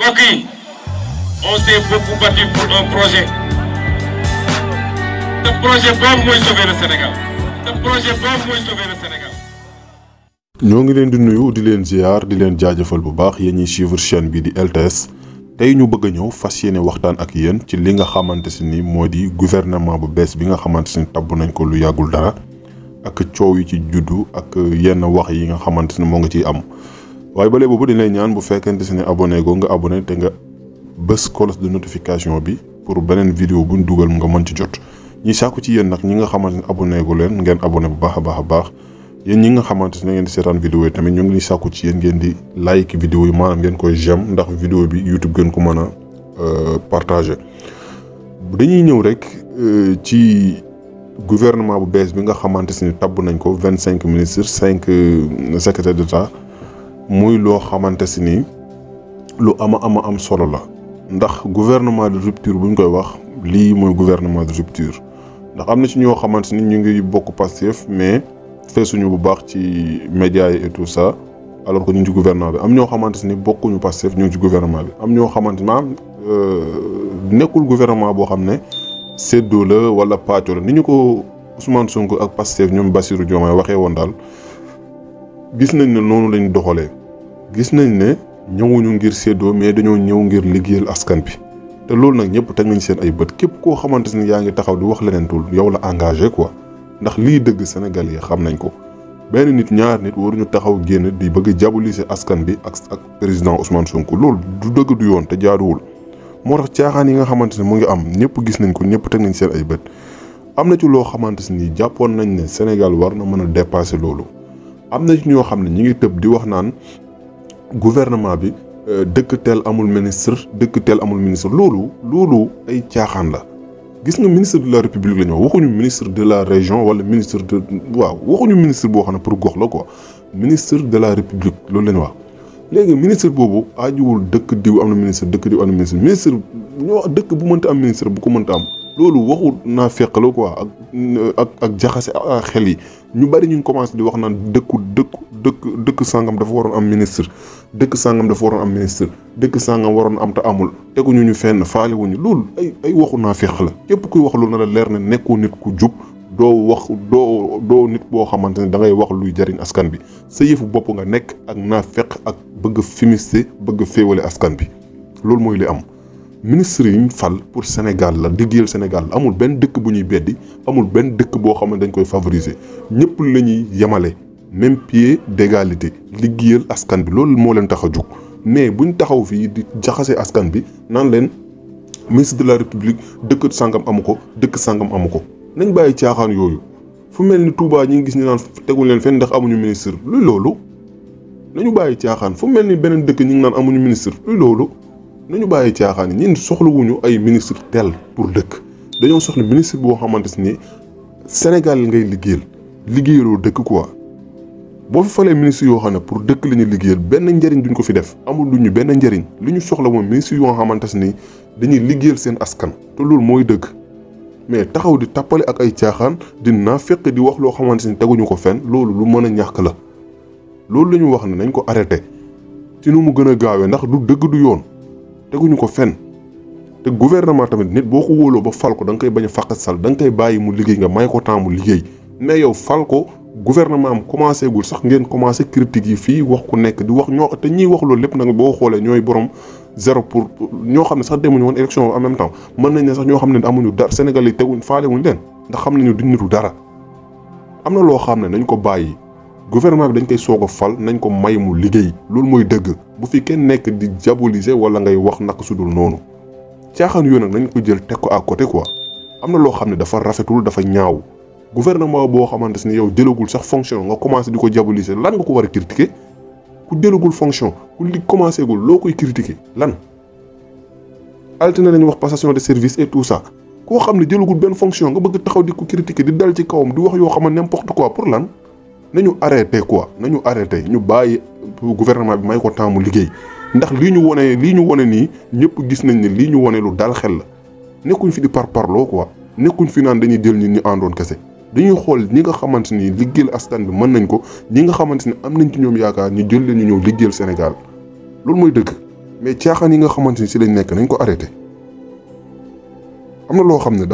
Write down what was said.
mbokk yi on s'est beaucoup battu pour un projet. te projet boobu mooy sauver le Sénégal. ñoo ngi leen di nuyu di leen ziar di leen jaajëfal bu baax yéen ñiy suivre chaîne bi di LTS tey ñu bëgg a ñëw fas yéene waxtaan ak yéen ci li nga xamante si ni moo di gouvernement bu bees bi nga xamante si ni tabb nañ ko lu yàggul dara ak coow yi ci juddu ak yenn wax yi nga xamante ni moo nga ciy am waaye ba léegi boobu dañ lay ñaan bu fekkente si ne abonné go nga abonné te nga bës cloche de notification bi pour beneen vidéo buñ dugal nga mën ci jot ñi sàkku ci yéen nag ñi nga xamante ne abonné gu leen ngeen abonné bu baax a baax yéen ñi nga xamante ne ngeen di seetaan vidéo yi tamit ñu ngi sàkku ci yéen ngeen di like vidéo yi maanaam ngeen koy j'aime ndax vidéo bi YouTube gën ko mën a partager. dañuy ñëw rek ci gouvernement bu bees bi nga xamante ne tabb nañ ko 25 ministres 5 secrétaires d'État muy loo xamante ni lu am solo la ndax gouvernement de rupture buñ koy wax lii mooy gouvernement de rupture. ndax am na ci ñoo xamante ni ñu ngi bokk Pastef mais feesuñu bu baax ci médias yi et tout ça alors que ñu ngi ci gouvernement bi am ñoo xamante ni bokkuñu Pastef ñu ngi ci gouvernement bi am ñoo xamante ni maanaam nekkul gouvernement boo xam ne séddoo la wala pàccoo la ni ñu ko Ousmane Sonko ak Pastef ñoom Bassirou Diomaye waxee woon daal gis nañ ne noonu lañ doxalee gis nañ ne ñëwuñu ngir séddoo mais dañoo ñëw ngir liggéeyal askan bi. te loolu nag ñëpp teg nañ seen ay bët képp koo xamante ni yaa ngi taxaw di wax leneen tul yow la engagé quoi ndax lii dëgg Sénégal yi xam nañ ko benn nit ñaar nit waruñu taxaw génn di bëgg a diaboliser askan bi ak président Ousmane Sonko loolu du dëgg du yoon te jaaduwul. moo tax caaxaan yi nga xamante ne mu ngi am ñëpp gis nañ ko ñëpp teg nañ seen ay bët am na ci loo xamante ni jàppoon nañ ne Sénégal war na mën a dépasser loolu am na ci ñoo xam ne ñi ngi tëb di wax naan gouvernement bi. dëkk teel amul ministre dëkk teel amul ministre loolu ay caaxaan la gis nga ministre de la république la ñu wax waxuñu ministre de la région wala ministre de waxuñu ministre boo xam ne pour gox la quoi ministre de la république loolu la ñu wax. léegi ministre boobu aajuwul dëkk diw am na ministre dëkk diw am na ministre ñoo dëkk bu mënta am ministre bu ko mënta am loolu waxu naa fekk la quoi ak jaxase xel yi ñu bari ñu commencé di wax naan dëkk sangam dafa waroon am ministre dëkk sangam dafa waroon am ministre dëkk sangam waroon am te amul teguñu ñu fenn faale wuñu loolu ay waxu naa fekk la képp kuy wax loolu na la leer ne nekkoo nit ku jub doo nit boo xamante ne da ngay wax luy jariñ askan bi sa yëfu bopp nga nekk ak naa fekk ak bëgg fimiste bëgg féewale askan bi loolu mooy li am. ministre yi ñu fal pour Sénégal la liggéeyal Sénégal la amul benn dëkk bu ñuy beddi amul benn dëkk boo xam ne dañ koy favoriser ñëpp la ñuy yemale même pied d'égalité liggéeyal askan bi loolu moo leen tax a jóg mais buñ taxaw fii di jaxase askan bi naan leen ministre de la république dëkk sangam amu ko dëkk sangam amu ko nañ bàyyi caaxaan yooyu fu mel ni Touba ñi ngi gis ñu naan teguñ leen fenn ndax amuñu ministre luy loolu nañu bàyyi caaxaan fu mel ni beneen dëkk ñi ngi naan amuñu ministre luy loolu. nañu bàyyi caaxaan yi ñun soxlawuñu ay ministre tel pour dëkk dañoo soxla ministre boo xamante ni Sénégal ngay liggéeyaloo dëkk quoi boo fi falee ministre yoo xam ne pour dëkk la ñuy liggéeyal benn njëriñ duñ ko fi def amul luñu benn njëriñ li ñu soxla moom ministre yoo xamante ni dañuy liggéeyal seen askan te loolu mooy dëgg mais taxaw di tappale ak ay caaxaan di naafeq di wax loo xamante ni teguñu ko fenn loolu lu mën a ñàkk la loolu la ñu wax ne nañ ko arrêté ci nu mu gën a gaawee ndax du dëgg du yoon. teguñu ko fenn te gouvernement tamit nit boo ko wóoloo ba fal ko da nga koy bañ a fàqasal da nga koy bàyyi mu liggéey nga may ko temps mu liggéey mais yow fal ko gouvernement am commencé gul sax ngeen commencé critique yi fii wax ku nekk di wax ñoo te ñiy wax loolu lépp nag boo xoolee ñooy borom zéro pour ñoo xam ne sax demuñu woon élection en même temps mën nañ ne sax ñoo xam ne amuñu dara Sénégal yi teguñ faale wuñ leen ndax xam nañu duñ nitu dara am na loo xam ne nañ ko bàyyi. gouvernement bi dañ koy soog a fal nañ ko may mu liggéey loolu mooy dëgg bu fi kenn nekk di diaboliser wala ngay wax naka sudul noonu caaxaan yooyu nag nañ ko jël teg ko à côté quoi am na loo xam ne dafa rafetul dafa ñaaw gouvernement boo xamante ni yow jëlagul sax fonction nga commencé di ko diaboliser lan nga ko war a critiquer ku jëlagul fonction ku li commencé gul loo koy critiquer lan. altine nañu wax passation de service et tout ça koo xam ne jëlagul benn fonction nga bëgg taxaw di ko critiquer di dal ci kawam di wax yoo xam ne n'importe quoi pour lan. nañu arrêté quoi nañu arrêté ñu bàyyi gouvernement bi may ko temps mu liggéey ndax lii ñu wone nii ñëpp gis nañ ne lii ñu wone lu dal xel la nekkuñ fi di parparloo quoi nekkuñ fi naan dañuy jël ñi àndoon kese dañuy xool ñi nga xamante ni liggéeyal askan bi mën nañ ko ñi nga xamante ni am nañ ci ñoom yaakaar ñu jël leen ñu ñëw liggéeyal Sénégal loolu mooy dëgg mais caaxaan yi nga xamante ni si lañ nekk nañ ko arrêté am na loo xam ne